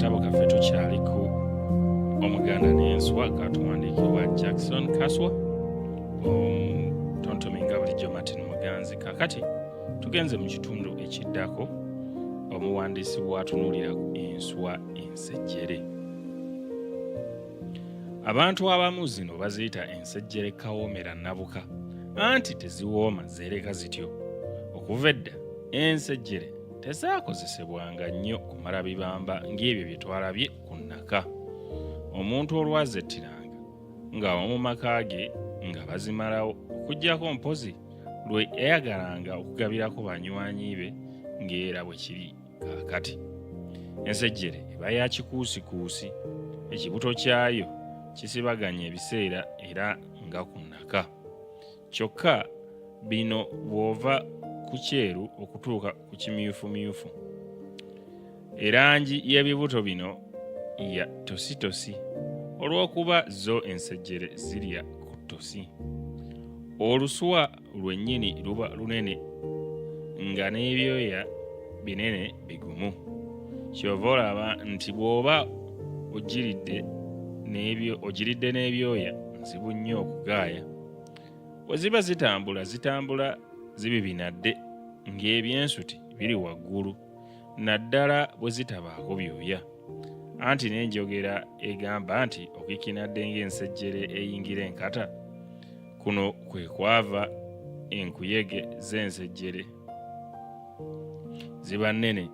Akatabo kaffe tukyali ku Omuganda n'Enswa, katuwandiikibwa Jackson Kaswa, omutontomi nga bulijjo Martin Muganzi. Kakati tugenze mu kitundu ekiddako omuwandiisi bw'atunuulira enswa ensejjere. Abantu abamu zino baziyita ensejjere kawoomera nnabuka, anti teziwooma zeereka zityo. Okuva edda ensejjere tezaakozesebwanga nnyo kumala bibamba ng'ebyo bye twalabye ku nnaka. Omuntu olwazettiranga ng'ab'omu maka ge nga bazimalawo okuggyako mpozi lwe yayagalanga okugabirako banywanyi be ng'era bwe kiri kaakati. Ensejjere eba ya kikuusikuusi, ekibuto kyayo kisibaganya ebiseera era nga ku nnaka. Kyokka bino bw'ova ku kyeru okutuuka ku kimyufumyufu. Erangi y'ebibuto bino ya tositosi olw'okuba zo ensejjere zirya ku ttosi. Oluswa lwennyini luba lunene nga n'ebyoya binene bigumu. Ky'ova olaba nti bw'oba ogiridde n'ebyoya nzibu nnyo okugaaya. Bwe ziba zitambula zitambula zibibinadde ng'ebyensuti biri waggulu naddala bwe zitabaako byoya. Anti n'enjogera egamba nti okikinadde ng'ensejjere eyingira enkata. Kuno kwe kwava enkuyege z'ensejjere ziba nnene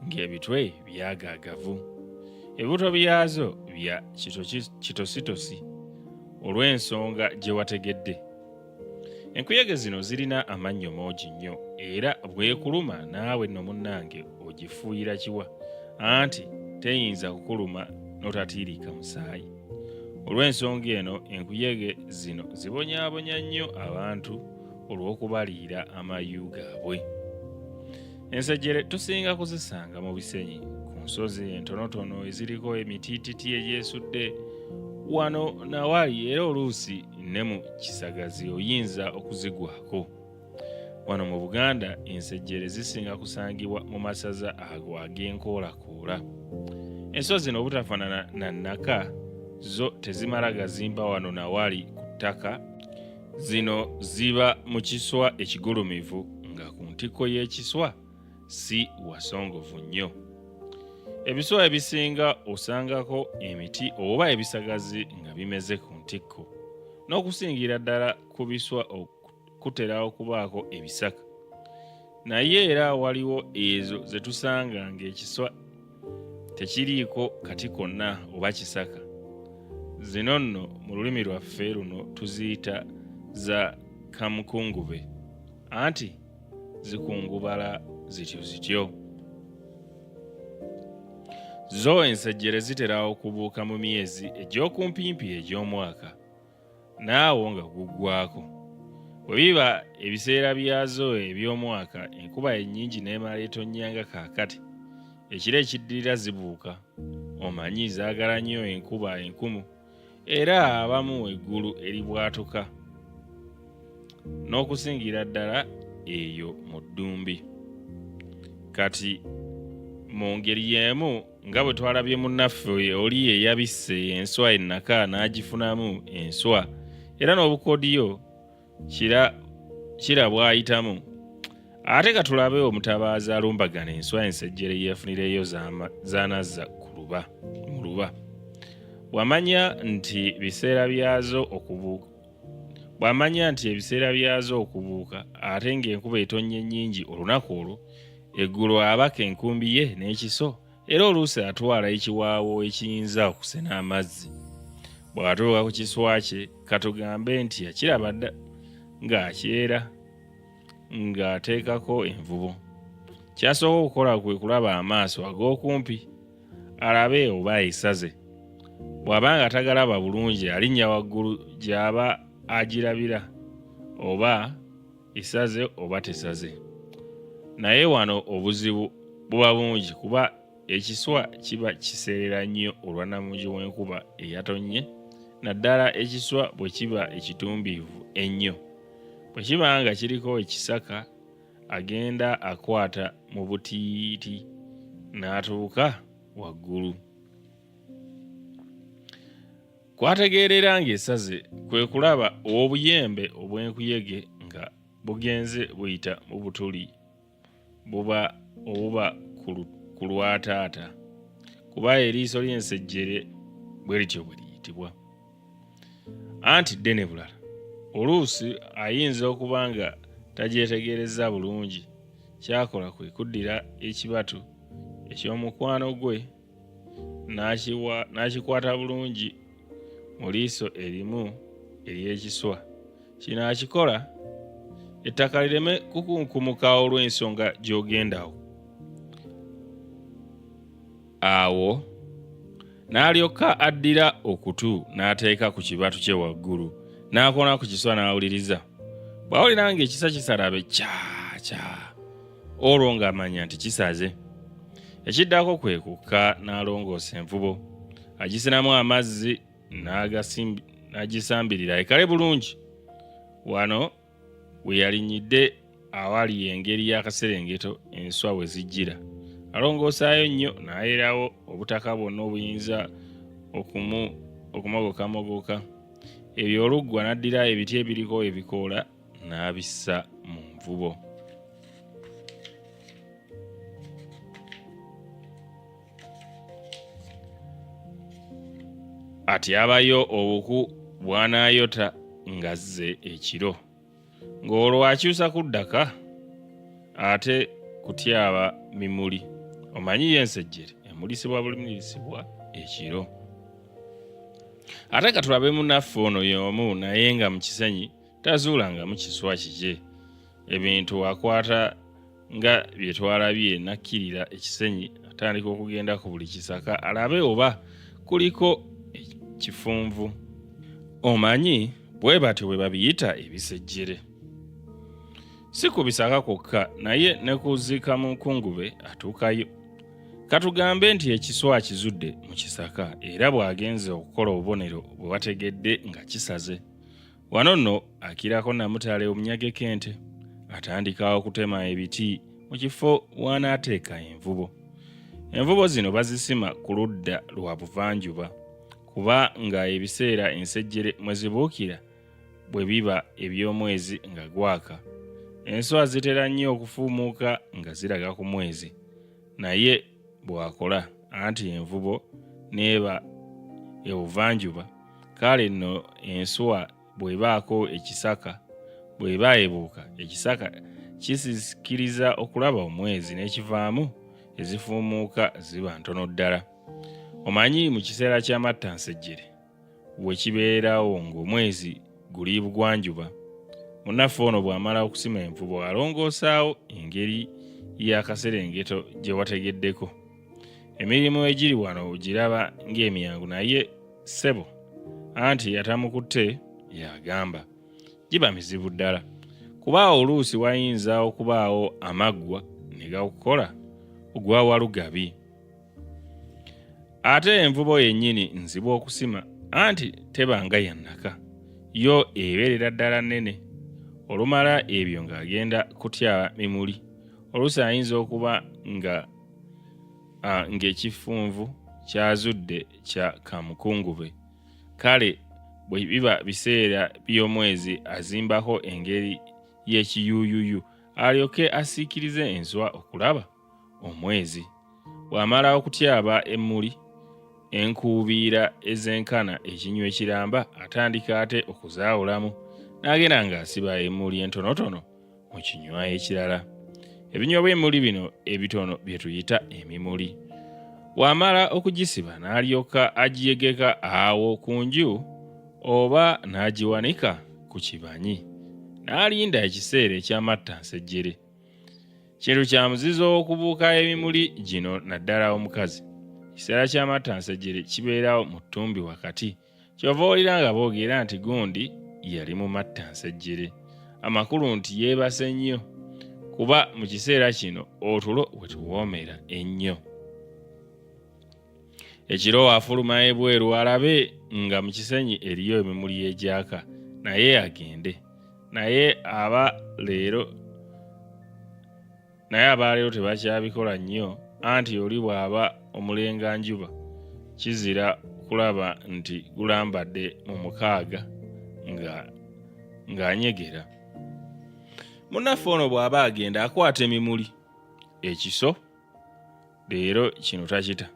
ng'ebitwe byagaagavu. Ebibuto byazo bya kitositosi olw'ensonga gye wategedde. Enkuyege zino zirina amannyo moogi nnyo era bw'ekuluma naawe nno munnange ogifuuyira kiwa anti teyinza kukuluma n'otatiirika musaayi. Olw'ensonga eno enkuyege zino zibonyaabonya nnyo abantu olw'okubaliira amayu gaabwe. Ensejjere tusinga kuzisanga mu bisenyi ku nsozi entonotono eziriko emitiititi egyesudde wano nawali era oluusi ne mu kisagazi oyinza okuzigwako. Wano mu Buganda ensejjere zisinga kusangibwa mu masaza ago ag'enkoolakoola. Enswa zino obutafaanana na nnaka zo tezimala gazimba wano nawali ku ttaka. Zino ziba mu kiswa ekigulumivu nga ku ntikko y'ekiswa si wasongovu nnyo. Ebiswa ebisinga osangako emiti oba ebisagazi nga bimeze ku ntikko. N'okusingira ddala ku biswa kutera okubaako ebisaka. Naye era waliwo ezo ze tusanga ng'ekiswa tekiriiko kati konna oba kisaka. Zino nno mu lulimi lwaffe luno tuziyita za kamukungube anti zikungubala zityo zityo. Zo ensejjere zitera okubuuka mu myezi egy'okumpimpi egy'omwaka. N'awo nga guggwaako. Bwe biba ebiseera byazo eby'omwaka, enkuba ennyingi n'emala etonnya nga kaakati, ekiro ekiddirira zibuuka. Omanyi zaagala nnyo enkuba enkumu era abamu eggulu eribwatuka n'okusingira ddala eyo mu ddumbi. Kati mu ngeri y'emu Nga bwe twalabye munnaffe oli eyabisse enswa ennaka n'agifunamu enswa era n'obukodyo kira kira bw'ayitamu. Ate katulabe omutabaazi alumbagana enswa ensejjere yeefunireyo z'anazza ku luba mu luba. Bw'amanya nti biseera byazo okubuuka bw'amanya nti ebiseera byazo okubuuka ate ng'enkuba etonnye nnyingi olunaku olwo, Eggulo abaka enkumbi ye n'ekiso era oluusi atwala ekiwaawo ekiyinza okusena amazzi. Bw'atuuka ku kiswa kye katugambe nti yakiraba dda ng'akyera ng'ateekako envubo. Ky'asooka okukola kwe kulaba amaaso ag'okumpi alabe oba esaze. Bw'aba nga tagalaba bulungi alinnya waggulu gy'aba agirabira oba esaze oba tesaze. Naye wano obuzibu buba bungi kuba ekiswa kiba kiseerera nnyo olwa namungi w'enkuba eyatonnye naddala ekiswa bwe kiba ekitumbiivu ennyo. Bwe kiba nga kiriko ekisaka agenda akwata mu butiiti n'atuuka waggulu. Kwategeerera ng'esaze kwe kulaba obuyembe obw'enkuyege nga bugenze buyita mu butuli buba obuba ku lwa taata kuba eriiso ly'ensejjere bwe lityo bwe liyitibwa. Anti ddene bulala oluusi ayinza okuba nga tagyetegerezza bulungi ky'akola kwe kuddira ekibatu eky'omukwano gwe n'akikwata bulungi mu liiso erimu ery'ekiswa. Kino akikola ettaka lireme kukunkumuka olw'ensonga gy'ogenda awo n'alyoka addira okutu n'ateeka ku kibatu kye waggulu n'akoona ku kiswa n'awuliriza. Bw'awulira ng'ekisa kisalabe kyakya olwo ng'amanya nti kisaze. Ekiddako kwe kukka n'alongoosa envubo, agisinamu amazzi n'agisambirira ekale bulungi. Wano we yalinnyidde awali engeri y'akaserengeto enswa we zijjira. Alongoosaayo nnyo n'ayerawo obutaka bwonna obuyinza okumogokamogoka. Ebyo oluggwa n'addira ebiti ebiriko ebikoola n'abissa mu nvubo. Atyabayo obuku bw'anaayota ng'azze ekiro, ng'olwo akyusa ku ddaka ate kutyaba mimuli. Omanyi yo ensejjere emulisibwa bulimulisibwa ekiro. Ate katulabe munnaffe ono y'omu naye nga mu Kisenyi tazuulangamu kiswa kikye. Ebintu akwata nga bye twalabye n'akkirira ekisenyi atandika okugenda ku buli kisaka alabe oba kuliko ekifunvu. Omanyi bwe batyo bwe babiyita ebisejjere. Si ku bisaka kwokka naye ne ku zikamunkungube atuukayo. Katugambe nti ekiswa akizudde mu kisaka era bw'agenze okukola obubonero bwe wategedde nga kisaze. Wano nno akirako Namutale omunyageko ente atandika okutema ebiti mu kifo w'anaateeka envubo. Envubo zino bazisima ku ludda lwa buvanjuba kuba nga ebiseera ensejjere mwe zibuukira bwe biba eby'omwezi nga gwaka. Enswa zitera nnyo okufuumuuka nga ziraga ku mwezi naye bw'akola anti envubo n'eba ebuvanjuba kale nno enswa bw'ebaako ekisaka bw'eba ebuuka ekisaka kisisikiriza okulaba omwezi n'ekivaamu ezifuumuuka ziba ntono ddala. Omanyi mu kiseera ky'amattansejjere we kibeerawo ng'omwezi guli bugwanjuba. Munnaffe ono bw'amala okusima envubo alongoosaawo engeri y'akaserengeto gye wategeddeko. Emirimu egiri wano ogiraba ng'emyangu naye ssebo anti atamukutte y'agamba giba mizibu ddala kuba oluusi wayinza okubaawo amaggwa ne gakukola ogwa walugabi. Ate envubo yennyini nzibu okusima anti teba nga ya nnaka, yo ebeerera ddala nnene. Olumala ebyo ng'agenda kutyaba mimuli. Oluusi ayinza okuba nga ng'ekifunvu ky'azudde kya kamukungube. Kale bwe biba biseera by'omwezi azimbako engeri y'ekiyuuyuyu alyoke asiikirize enswa okulaba omwezi. Bw'amala okutyaba emmuli enkuubiira ezenkana ekinywa ekiramba atandika ate okuzaawulamu n'agenda ng'asiba emmuli entonotono mu kinywa ekirala. Ebinywa by'emmuli bino ebitono bye tuyita emimuli. Bw'amala okugisiba n'alyoka agiyegeka awo ku nju oba n'agiwanika ku kibanyi n'alinda ekiseera eky'amattansejjere. Kintu kya muzizo okubuuka ebimuli gino naddala omukazi. Ekiseera ky'amattansejjere kibeerawo mu ttumbi wakati. Ky'ova owulira nga boogera nti gundi yali mu mattansejjere. Amakulu nti yeebase nnyo kuba mu kiseera kino otulo we tuwoomera ennyo. Ekiro afuluma ebweru alabe nga mu kisenyi eriyo emimuli egyaka naye agende. Naye aba leero naye abaaleero tebakyabikola nnyo anti oli bw'aba omulenganjuba kizira kulaba nti gulambadde mu mukaaga nga ng'anyegera. Munnaffe ono bw'aba agenda akwata emimuli, ekiso, leero kino takita.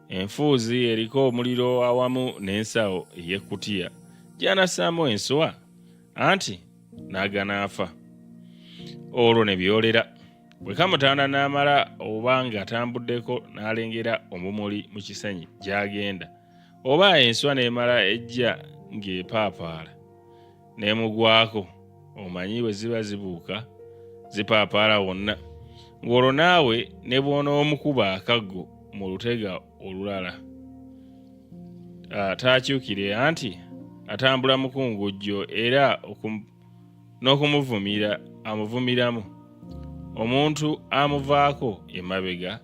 Enfuuzi eriko omuliro awamu n'ensawo ey'ekkutiya gy'anassaamu enswa anti n'aganaafa olwo ne byolera. Bwe kamutanda n'amala oba ng'atambuddeko n'alengera omumuli mu kisenyi gy'agenda oba enswa n'emala ejja ng'epaapaala n'emugwako omanyi bwe ziba zibuuka zipaapaala wonna ng'olwo naawe ne bw'onoomukuba akaggo mu lutega olulala taakyukire anti atambula mukungujjo era n'okumuvumira amuvumiramu omuntu amuvaako emabega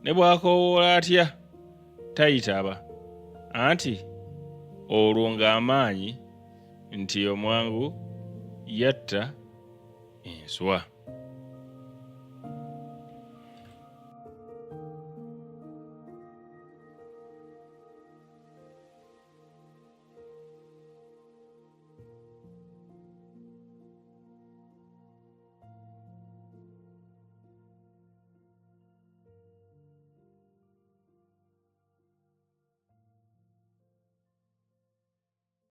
ne bw'akoowoola atya tayitaba anti olwo ng'amaanyi nti omwangu yatta enswa.